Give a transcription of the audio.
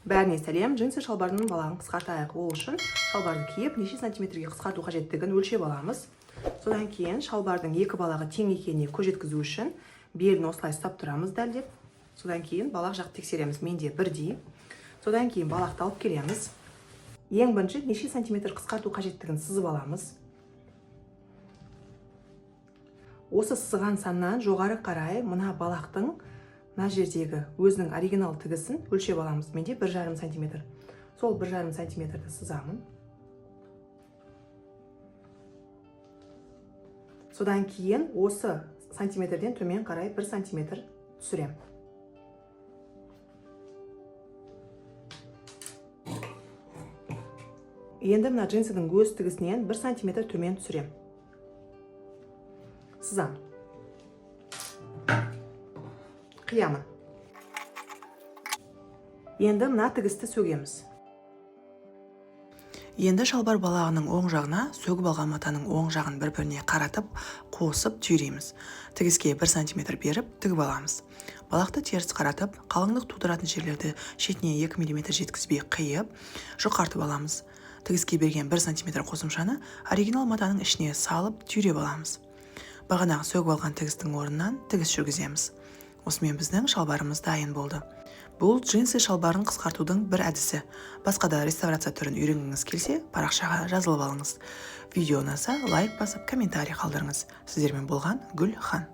Бәріне сәлем! Джинсы шалбардың балағын қысқартайық. Ол үшін шалбарды киіп, неше сантиметрге қысқарту қажеттігін өлшеп аламыз. Содан кейін шалбардың екі балағы тең екеніне көз жеткізу үшін белін осылай ұстап тұрамыз дәлдеп. Содан кейін балақ жақты тексереміз. Менде бірдей. Содан кейін балақты алып келеміз. Ең бірінші неше сантиметр қысқарту қажеттігін сызып аламыз. Осы сызған саннан жоғары қарай мына балақтың мына жердегі өзінің оригинал тігісін өлшеп аламыз. Менде 1,5 сантиметр. Сол 1,5 сантиметрді сызамын. Содан кейін осы сантиметрден төмен қарай 1 сантиметр түсірем. Енді мына джинсының өз тігісінен 1 сантиметр төмен түсірем. Сызам. Қиямын. Енді мына тігісті сөгеміз. Енді шалбар балағының оң жағына сөгіп алған матаның оң жағын бір-біріне қаратып, қосып түйреміз. Тігіске 1 сантиметр беріп, тігіп аламыз. Балақты теріс қаратып, қалыңдық тудыратын жерлерді шетіне 2 миллиметр жеткізбей қиып, жұқартып аламыз. Тігіске берген 1 сантиметр қосымшаны оригинал матаның ішіне салып, түйреп аламыз. Бағанағы сөгіп алған тігістің орнынан тігіс жүргіземіз. Осымен біздің шалбарымыз дайын болды. Бұл джинсы шалбарын қысқартудың бір әдісі. Басқа да реставрация түрін үйренгіңіз келсе, парақшаға жазылып алыңыз. Видео ұнаса, лайк басып, комментарий қалдырыңыз. Сіздермен болған Гүл Хан.